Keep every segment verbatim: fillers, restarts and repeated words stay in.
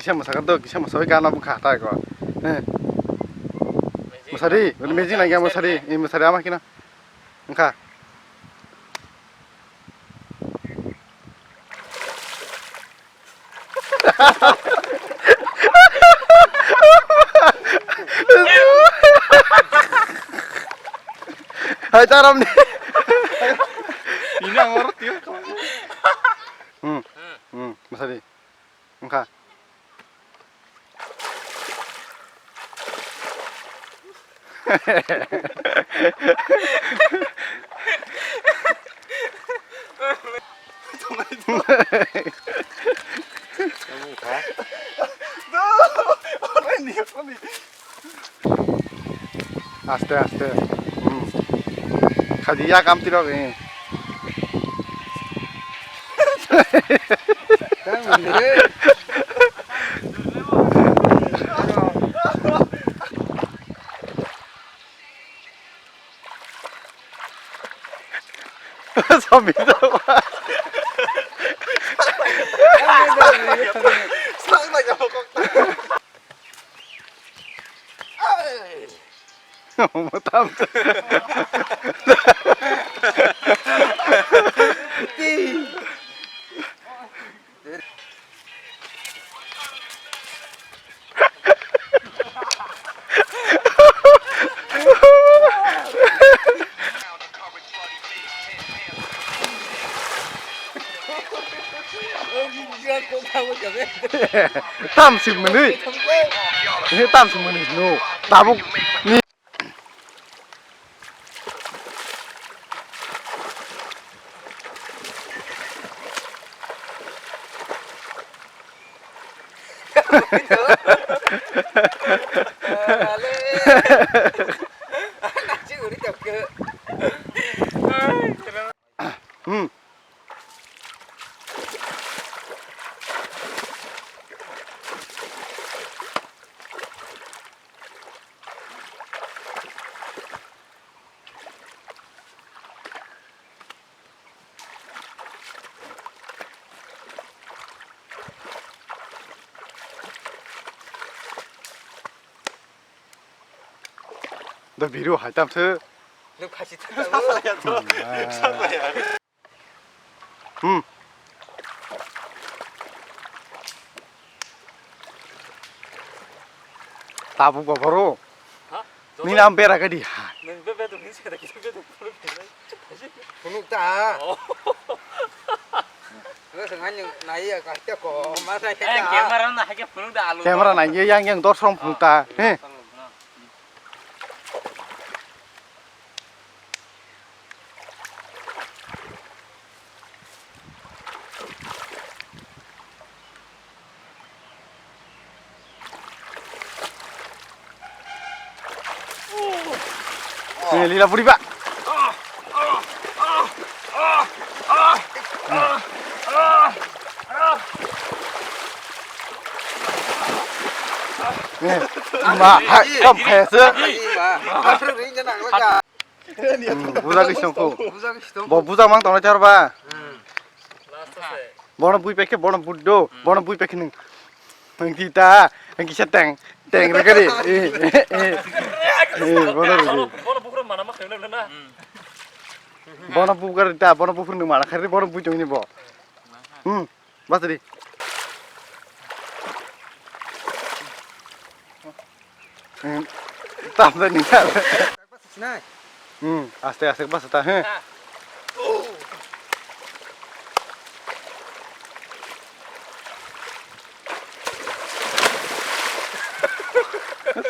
Kisa mwsaka do, kisa mwsaka gana bwkha tai ko. He. Mwsari, mejing nangya mwsari, e mwsari ama kino. Wngkha. Hai, taram ni. Ini ang orot ya. Hmm. Hmm, masa di. Wngkha. Aste, aste. Hmm. Khadi ya kam tirok, eh. Sobi to. Motam. Tam si mwnwi. He tam si mwnwi no. Tabuk ni. Hmm. Da biru hai tam se. Nuk khasi ta. Hmm. Tabuk ba boro. Ha? Nini am bera gadi ha. Nang be be dong ni se da ki be dong. Phunuk ta. Oh. Nang nai ya ka te ko ma sa ya. Eh, camera na ha ke phunuk da alu. Camera na ye yang yang dor song phunuk ta. He. Eh, lila buri ba. Eh, ma, hai, kam hai se. Hmm, buja khe song kho. Buja khe song. Bo buja mang tongnai thar ba. Hmm. Bono bui pekhe, bono buddo, bono bui pekhe nung. Nung kita, nung kisa teng, teng re kari. Eh, eh, eh. Eh, bono re. Bono bukhro mana ma khayo na. Bono bukhro ta, bono bukhro nung mana khari, bono bui tongni bo. Hmm, basri. Hmm, tam da ni. Sinai. Hmm, aste aste basa ta, he.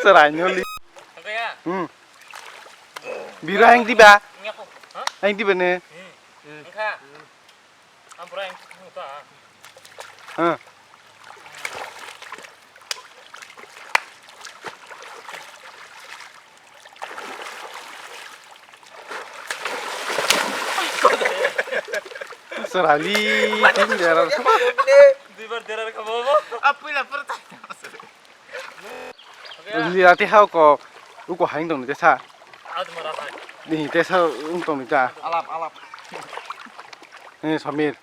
Serai nyoli. Oke ya. Hmm. Bira yang tiba. Ini aku. Hah? Yang tiba ne. Hmm. Engka. Ampura yang itu ta. Hah. Serali, ini dia. Duibar derar ka bobo. Apui la perta. Ni rati hao ko, uko haing tong ni tesa. Ni tesa ung tong ni ta. Alap, alap. Ni Samir.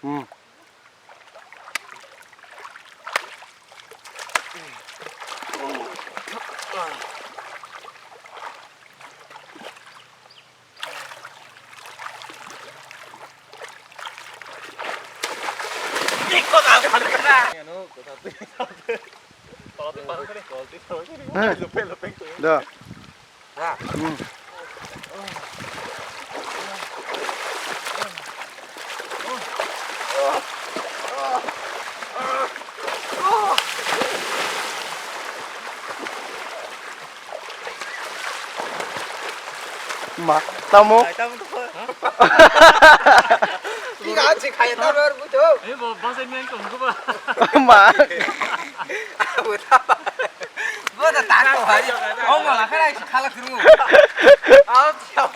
Hmm. Da. Hmm. Ma, tamo? Ai, tamo to. Tiga ansi kaya tamo ar bujo. Ini bawa bahasa ini yang kong ba. Ma. Buta. Buta tano hari. Oh, malah kan ai khala kru. Au, tiang.